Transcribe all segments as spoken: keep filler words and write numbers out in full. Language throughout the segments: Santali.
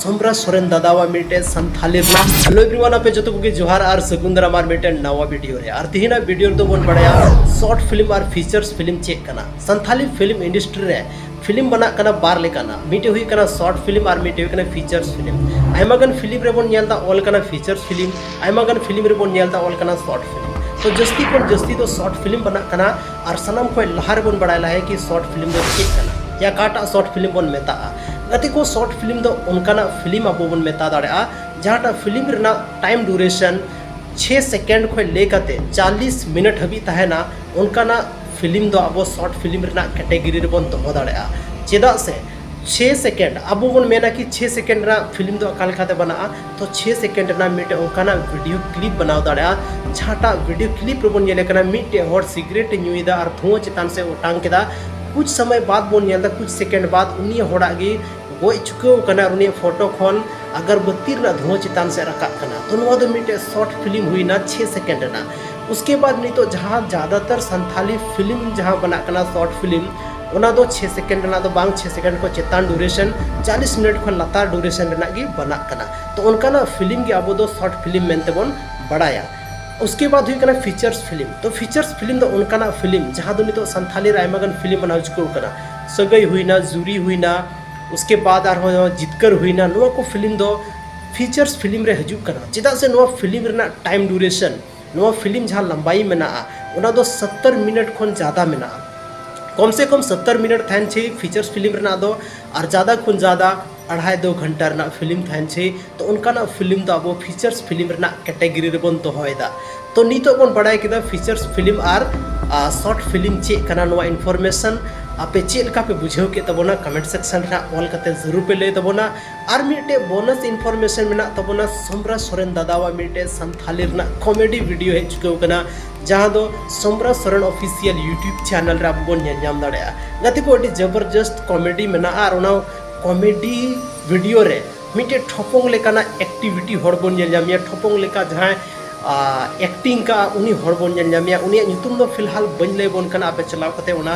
ᱥᱚᱢᱨᱟ ᱥᱚᱨᱮᱱ ᱫᱟᱫᱟᱣᱟᱜ ᱢᱤᱫᱴᱮᱱ ᱥᱟᱱᱛᱷᱟᱞᱤ ᱨᱮᱱᱟᱜ᱾ Hello everyone, ᱟᱯᱮ ᱡᱚᱛᱚ ᱠᱚᱜᱮ ᱡᱚᱦᱟᱨ ᱟᱨ ᱥᱟᱹᱜᱩᱱ ᱫᱟᱨᱟᱢ ᱟᱨ ᱢᱤᱫᱴᱮᱱ ᱱᱟᱣᱟ ᱵᱷᱤᱰᱤᱭᱳ ᱨᱮ᱾ ᱟᱨ ᱛᱮᱦᱮᱧᱟᱜ ᱵᱷᱤᱰᱤᱭᱳ ᱨᱮᱫᱚ ᱵᱚᱱ ᱵᱟᱲᱟᱭᱟ ᱥᱚᱨᱴ ᱯᱷᱤᱞᱢ ᱟᱨ ᱯᱷᱤᱪᱟᱨᱥ ᱯᱷᱤᱞᱢ ᱪᱮᱫ ᱠᱟᱱᱟ᱾ ᱥᱟᱱᱛᱷᱟᱞᱤ ᱯᱷᱤᱞᱢ ᱤᱱᱰᱟᱥᱴᱨᱤ ᱨᱮ ᱯᱷᱤᱞᱢ ᱵᱮᱱᱟᱜ ᱠᱟᱱᱟ ᱵᱟᱨ ᱞᱮᱠᱟᱱᱟᱜ, ᱢᱤᱫᱴᱮᱡ ᱦᱩᱭᱩᱜ ᱠᱟᱱᱟ ᱥᱚᱨᱴ ᱯᱷᱤᱞᱢ ᱟᱨ ᱢᱤᱫᱴᱮᱡ ᱦᱩᱭᱩᱜ ᱠᱟᱱᱟ ᱯᱷᱤᱪᱟᱨᱥ ᱯᱷᱤᱞᱢ᱾ ᱟᱭᱢᱟ ᱜᱟᱱ ᱯᱷᱤᱞᱢ ᱨᱮᱵᱚᱱ ᱧᱮᱞ ᱮᱫᱟ ᱚᱞ ᱠᱟᱱᱟ ᱯᱷᱤᱪᱟᱨᱥ ᱯᱷᱤᱞᱢ, ᱟᱭᱢᱟ ᱜᱟᱱ ᱯᱷᱤᱞᱢ ᱨᱮᱵᱚᱱ ᱧᱮᱞ ᱮᱫᱟ ᱚᱞ ᱠᱟᱱᱟ ᱥᱚᱨᱴ ᱯᱷᱤᱞᱢ᱾ ᱛᱚ ᱡᱟᱹᱥᱛᱤ ᱠᱷᱚᱱ ᱡᱟᱹᱥᱛᱤ ᱫᱚ ᱥᱚᱨᱴ ᱯᱷᱤᱞᱢ ᱵᱮᱱᱟᱜ ᱠᱟᱱᱟ᱾ ᱟᱨ ᱥᱟᱱᱟᱢ ᱠᱷᱚᱱ ᱞᱟᱦᱟ ᱨᱮᱵᱚᱱ ᱵᱟᱲᱟᱭ ᱞᱟᱦᱟᱭᱟ ᱠᱤ ᱥᱚᱨᱴ ᱯᱷᱤᱞᱢ ᱫᱚ ᱪᱮᱫ ᱠᱟᱱᱟ, ᱭᱟ ᱚᱠᱟᱴᱟᱜ ᱥᱚᱨᱴ ᱯᱷᱤᱞᱢ ᱵᱚᱱ ᱢᱮᱛᱟᱜᱼᱟ᱾ ᱜᱟᱛᱮ ᱠᱚ, ᱥᱚᱨᱴ ᱯᱷᱤᱞᱢ ᱫᱚ ᱚᱱᱠᱟᱱᱟᱜ ᱯᱷᱤᱞᱢ ᱟᱵᱚ ᱵᱚᱱ ᱢᱮᱛᱟ ᱫᱟᱲᱮᱭᱟᱜᱼᱟ ᱡᱟᱦᱟᱸᱴᱟᱜ ᱯᱷᱤᱞᱢ ᱨᱮᱱᱟᱜ ᱴᱟᱭᱤᱢ ᱰᱩᱨᱮᱥᱚᱱ ᱪᱷᱮ ᱥᱮᱠᱮᱱᱰ ᱠᱷᱚᱱ ᱞᱟᱹᱭ ᱠᱟᱛᱮ ᱪᱟᱞᱤᱥ ᱢᱤᱱᱤᱴ ᱦᱟᱹᱵᱤᱡ ᱛᱟᱦᱮᱱᱟ᱾ ᱚᱱᱠᱟᱱᱟᱜ ᱯᱷᱤᱞᱢ ᱫᱚ ᱟᱵᱚ ᱥᱚᱨᱴ ᱯᱷᱤᱞᱢ ᱨᱮᱱᱟᱜ ᱠᱮᱴᱮᱜᱚᱨᱤ ᱨᱮᱵᱚᱱ ᱫᱚᱦᱚ ᱫᱟᱲᱮᱭᱟᱜᱼᱟ᱾ ᱪᱮᱫᱟᱜ ᱥᱮ ᱪᱷᱮ ᱥᱮᱠᱮᱱᱰ, ᱟᱵᱚ ᱵᱚᱱ ᱢᱮᱱᱟ ᱠᱤ ᱪᱷᱮ ᱥᱮᱠᱮᱱᱰ ᱨᱮᱱᱟᱜ ᱯᱷᱤᱞᱢ ᱫᱚ ᱚᱠᱟ ᱞᱮᱠᱟᱛᱮ ᱵᱮᱱᱟᱜᱼᱟ, ᱛᱚ ᱪᱷᱮ ᱥᱮᱠᱮᱱᱰ ᱨᱮᱱᱟᱜ ᱢᱤᱫᱴᱮᱱ ᱚᱱᱠᱟᱱᱟᱜ ᱵᱷᱤᱰᱤᱭᱳ ᱠᱞᱤᱯ ᱵᱮᱱᱟᱣ ᱫᱟᱲᱮᱭᱟᱜᱼᱟ, ᱡᱟᱦᱟᱸᱴᱟᱜ ᱵᱷᱤᱰᱤᱭᱳ ᱠᱞᱤᱯ ᱨᱮᱵᱚᱱ ᱧᱮᱞᱮ ᱠᱟᱱᱟ ᱢᱤᱫᱴᱮᱡ ᱦᱚᱲ ᱥᱤᱜᱨᱮᱴ ᱮ ᱧᱩᱭᱮᱫᱟ ᱟᱨ ᱫᱷᱩᱣᱟᱹ ᱪᱮᱛᱟᱱ ᱥᱮ ᱚᱴᱟᱝ ᱠᱮᱫᱟ᱾ ᱠᱩᱪ ᱥᱚᱢᱚᱭ ᱵᱟᱫ ᱵᱚᱱ ᱧᱮᱞ ᱮᱫᱟ, ᱠᱩᱪ ᱥᱮᱠᱮᱱᱰ ᱵᱟᱫ ᱩᱱᱤ ᱦᱚᱲᱟᱜ ᱜᱮ ᱜᱚᱡ ᱪᱩᱠᱟᱹᱣ ᱠᱟᱱᱟ ᱟᱨ ᱩᱱᱤᱭᱟᱜ ᱯᱷᱳᱴᱳ ᱠᱷᱚᱱ ᱟᱜᱚᱨᱵᱟᱹᱛᱤ ᱨᱮᱱᱟᱜ ᱫᱷᱩᱣᱟᱹ ᱪᱮᱛᱟᱱ ᱥᱮᱫ ᱨᱟᱠᱟᱵ ᱠᱟᱱᱟ᱾ ᱛᱚ ᱱᱚᱣᱟ ᱫᱚ ᱢᱤᱫᱴᱮᱡ ᱥᱚᱨᱴ ᱯᱷᱤᱞᱢ ᱦᱩᱭᱱᱟ ᱪᱷᱮ ᱥᱮᱠᱮᱱᱰ ᱨᱮᱱᱟᱜ᱾ ᱩᱥᱠᱮ ᱵᱟᱫ ᱱᱤᱛᱚᱜ ᱡᱟᱦᱟᱸ ᱡᱟᱫᱟᱛᱟᱨ ᱥᱟᱱᱛᱷᱟᱞᱤ ᱯᱷᱤᱞᱢ ᱡᱟᱦᱟᱸ ᱵᱮᱱᱟᱜ ᱠᱟᱱᱟ ᱥᱚᱨᱴ ᱯᱷᱤᱞᱢ, ᱚᱱᱟ ᱫᱚ ᱪᱷᱮ ᱥᱮᱠᱮᱱᱰ ᱨᱮᱱᱟᱜ ᱫᱚ ᱵᱟᱝ, ᱪᱷᱮ ᱥᱮᱠᱮᱱᱰ ᱠᱷᱚᱱ ᱪᱮᱛᱟᱱ ᱰᱩᱨᱮᱥᱚᱱ, ᱪᱟᱞᱤᱥ ᱢᱤᱱᱤᱴ ᱠᱷᱚᱱ ᱞᱟᱛᱟᱨ ᱰᱩᱨᱮᱥᱚᱱ ᱨᱮᱱᱟᱜ ᱜᱮ ᱵᱮᱱᱟᱜ ᱠᱟᱱᱟ᱾ ᱛᱚ ᱚᱱᱠᱟᱱᱟᱜ ᱯᱷᱤᱞᱢ ᱜᱮ ᱟᱵᱚ ᱫᱚ ᱥᱚᱨᱴ ᱯᱷᱤᱞᱢ ᱢᱮᱱᱛᱮ ᱵᱚᱱ ᱵᱟᱲᱟᱭᱟ᱾ ᱩᱥᱠᱮ ᱵᱟᱫ ᱦᱩᱭᱩᱜ ᱠᱟᱱᱟ ᱯᱷᱤᱪᱟᱨᱥ ᱯᱷᱤᱞᱢ᱾ ᱛᱚ ᱯᱷᱤᱪᱟᱨᱥ ᱯᱷᱤᱞᱢ ᱫᱚ ᱚᱱᱠᱟᱱᱟᱜ ᱯᱷᱤᱞᱢ ᱡᱟᱦᱟᱸ ᱫᱚ ᱱᱤᱛᱚᱜ ᱥᱟᱱᱛᱷᱟᱞᱤ ᱨᱮ ᱟᱭᱢᱟ ᱜᱟᱱ ᱯᱷᱤᱞᱢ ᱵᱮᱱᱟᱣ ᱪᱩᱠᱟᱹᱣ ᱠᱟᱱᱟ, ᱥᱟᱹᱜᱟᱹᱭ ᱦᱩᱭᱱᱟ, ᱡᱩᱨᱤ ᱦᱩᱭᱱᱟ, ᱩᱥᱠᱮ ᱵᱟᱫ ᱟᱨᱦᱚᱸ ᱡᱤᱛᱠᱟᱹᱨ ᱦᱩᱭᱱᱟ, ᱱᱚᱣᱟ ᱠᱚ ᱯᱷᱤᱞᱢ ᱫᱚ ᱯᱷᱤᱪᱟᱨᱥ ᱯᱷᱤᱞᱢ ᱨᱮ ᱦᱤᱡᱩᱜ ᱠᱟᱱᱟ᱾ ᱪᱮᱫᱟᱜ ᱥᱮ ᱱᱚᱣᱟ ᱯᱷᱤᱞᱢ ᱨᱮᱱᱟᱜ ᱴᱟᱭᱤᱢ ᱰᱩᱨᱮᱥᱚᱱ, ᱱᱚᱣᱟ ᱯᱷᱤᱞᱢ ᱡᱟᱦᱟᱸ ᱞᱟᱢᱵᱟᱭᱤ ᱢᱮᱱᱟᱜᱼᱟ, ᱚᱱᱟ ᱫᱚ ᱥᱚᱛᱛᱚᱨ ᱢᱤᱱᱤᱴ ᱠᱷᱚᱱ ᱡᱟᱫᱟ ᱢᱮᱱᱟᱜᱼᱟ᱾ ᱠᱚᱢ ᱥᱮ ᱠᱚᱢ ᱥᱚᱛᱛᱚᱨ ᱢᱤᱱᱤᱴ ᱛᱟᱦᱮᱱ ᱪᱟᱹᱦᱤ ᱯᱷᱤᱪᱟᱨᱥ ᱯᱷᱤᱞᱢ ᱨᱮᱱᱟᱜ ᱫᱚ, ᱟᱨ ᱡᱟᱫᱟ ᱠᱷᱚᱱ ᱡᱟᱫᱟ ᱟᱲᱦᱟᱭ ᱫᱩ ᱜᱷᱚᱱᱴᱟ ᱨᱮᱱᱟᱜ ᱯᱷᱤᱞᱢ ᱛᱟᱦᱮᱱ ᱪᱟᱹᱦᱤ᱾ ᱛᱚ ᱚᱱᱠᱟᱱᱟᱜ ᱯᱷᱤᱞᱢ ᱫᱚ ᱟᱵᱚ ᱯᱷᱤᱪᱟᱨᱥ ᱯᱷᱤᱞᱢ ᱨᱮᱱᱟᱜ ᱠᱮᱴᱮᱜᱚᱨᱤ ᱨᱮᱵᱚᱱ ᱫᱚᱦᱚᱭᱮᱫᱟ᱾ ᱛᱚ ᱱᱤᱛᱚᱜ ᱵᱚᱱ ᱵᱟᱲᱟᱭ ᱠᱮᱫᱟ ᱯᱷᱤᱪᱟᱨᱥ ᱯᱷᱤᱞᱢ ᱟᱨ ᱥᱚᱨᱴ ᱯᱷᱤᱞᱢ ᱪᱮᱫ ᱠᱟᱱᱟ᱾ ᱱᱚᱣᱟ ᱤᱱᱯᱷᱚᱨᱢᱮᱥᱚᱱ ᱟᱯᱮ ᱪᱮᱫ ᱞᱮᱠᱟ ᱯᱮ ᱵᱩᱡᱷᱟᱹᱣ ᱠᱮᱫ ᱛᱟᱵᱚᱱᱟ, ᱠᱚᱢᱮᱱᱴ ᱥᱮᱠᱥᱚᱱ ᱨᱮ ᱦᱟᱸᱜ ᱚᱞ ᱠᱟᱛᱮ ᱡᱟᱹᱨᱩᱲ ᱯᱮ ᱞᱟᱹᱭ ᱛᱟᱵᱚᱱᱟ᱾ ᱟᱨ ᱢᱤᱫᱴᱮᱡ ᱵᱳᱱᱟᱥ ᱤᱱᱯᱷᱚᱨᱢᱮᱥᱚᱱ ᱢᱮᱱᱟᱜ ᱛᱟᱵᱚᱱᱟ, ᱥᱚᱢᱨᱟ ᱥᱚᱨᱮᱱ ᱫᱟᱫᱟᱣᱟᱜ ᱢᱤᱫᱴᱮᱡ ᱥᱟᱱᱛᱷᱟᱞᱤ ᱨᱮᱱᱟᱜ ᱠᱚᱢᱮᱰᱤ ᱵᱷᱤᱰᱤᱭᱳ ᱦᱮᱡ ᱪᱩᱠᱟᱹᱣ ᱠᱟᱱᱟ, ᱡᱟᱦᱟᱸ ᱫᱚ ᱥᱚᱢᱨᱟ ᱥᱚᱨᱮᱱ ᱚᱯᱷᱤᱥᱤᱭᱟᱞ ᱭᱩᱴᱤᱭᱩᱵᱽ ᱪᱮᱱᱮᱞ ᱨᱮ ᱟᱵᱚ ᱵᱚᱱ ᱧᱮᱞ ᱧᱟᱢ ᱫᱟᱲᱮᱭᱟᱜᱼᱟ᱾ ᱜᱟᱛᱮ ᱠᱚ, ᱟᱹᱰᱤ ᱡᱚᱵᱚᱨᱡᱚᱥᱛ ᱠᱚᱢᱮᱰᱤ ᱢᱮᱱᱟᱜᱼᱟ ᱟᱨ ᱚᱱᱟ ᱠᱚᱢᱮᱰᱤ ᱵᱷᱤᱰᱤᱭᱳ ᱨᱮ ᱢᱤᱫᱴᱮᱡ ᱴᱷᱚᱯᱚᱝ ᱞᱮᱠᱟᱱᱟᱜ ᱮᱠᱴᱤᱵᱷᱤᱴᱤ ᱦᱚᱲ ᱵᱚᱱ ᱧᱮᱞ ᱧᱟᱢᱮᱭᱟ, ᱴᱷᱚᱯᱚᱝ ᱞᱮᱠᱟ ᱡᱟᱦᱟᱸᱭ ᱮᱠᱴᱤᱝ ᱠᱟᱜᱼᱟ ᱩᱱᱤ ᱦᱚᱲ ᱵᱚᱱ ᱧᱮᱞ ᱧᱟᱢᱮᱭᱟ᱾ ᱩᱱᱤᱭᱟᱜ ᱧᱩᱛᱩᱢ ᱫᱚ ᱯᱷᱤᱞᱦᱟᱞ ᱵᱟᱹᱧ ᱞᱟᱹᱭ ᱵᱚᱱ ᱠᱟᱱᱟ, ᱟᱯᱮ ᱪᱟᱞᱟᱣ ᱠᱟᱛᱮ ᱚᱱᱟ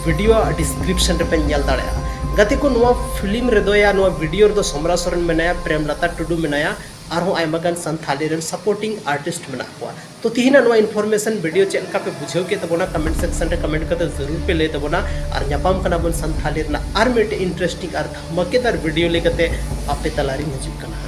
ᱵᱷᱤᱰᱤᱭᱳ ᱰᱤᱥᱠᱨᱤᱯᱥᱚᱱ ᱨᱮᱯᱮ ᱧᱮᱞ ᱫᱟᱲᱮᱭᱟᱜᱼᱟ᱾ ᱜᱟᱛᱮ ᱠᱚ, ᱱᱚᱣᱟ ᱯᱷᱤᱞᱢ ᱨᱮᱫᱚ ᱭᱟ ᱱᱚᱣᱟ ᱵᱷᱤᱰᱤᱭᱳ ᱨᱮᱫᱚ ᱥᱚᱢᱨᱟ ᱥᱚᱨᱮᱱ ᱢᱮᱱᱟᱭᱟ, ᱯᱨᱮᱢᱞᱟᱛᱟ ᱴᱩᱰᱩ ᱢᱮᱱᱟᱭᱟ, ᱟᱨᱦᱚᱸ ᱟᱭᱢᱟ ᱜᱟᱱ ᱥᱟᱱᱛᱷᱟᱞᱤ ᱨᱮᱱ ᱥᱟᱯᱳᱨᱴᱤᱝ ᱟᱨᱴᱤᱥᱴ ᱢᱮᱱᱟᱜ ᱠᱚᱣᱟ᱾ ᱛᱚ ᱛᱤᱦᱤᱧᱟᱜ ᱱᱚᱣᱟ ᱤᱱᱯᱷᱚᱨᱢᱮᱥᱚᱱ ᱵᱷᱤᱰᱤᱭᱳ ᱪᱮᱫ ᱞᱮᱠᱟ ᱯᱮ ᱵᱩᱡᱷᱟᱹᱣ ᱠᱮᱫ ᱛᱟᱵᱚᱱᱟ, ᱠᱚᱢᱮᱱᱴ ᱥᱮᱠᱥᱚᱱ ᱨᱮ ᱠᱚᱢᱮᱱᱴ ᱠᱟᱛᱮ ᱡᱟᱹᱨᱩᱲ ᱯᱮ ᱞᱟᱹᱭ ᱛᱟᱵᱚᱱᱟ᱾ ᱟᱨ ᱧᱟᱯᱟᱢ ᱠᱟᱱᱟ ᱵᱚᱱ ᱥᱟᱱᱛᱷᱟᱞᱤ ᱨᱮᱱᱟᱜ ᱟᱨ ᱢᱤᱫᱴᱮᱡ ᱤᱱᱴᱟᱨᱮᱥᱴᱤᱝ ᱟᱨ ᱫᱷᱟᱢᱟᱠᱮᱫᱟᱨ ᱵᱷᱤᱰᱤᱭᱳ ᱞᱟᱹᱭ ᱠᱟᱛᱮ ᱟᱯᱮ ᱛᱟᱞᱟᱨᱤᱧ ᱦᱤᱡᱩᱜ ᱠᱟᱱᱟ᱾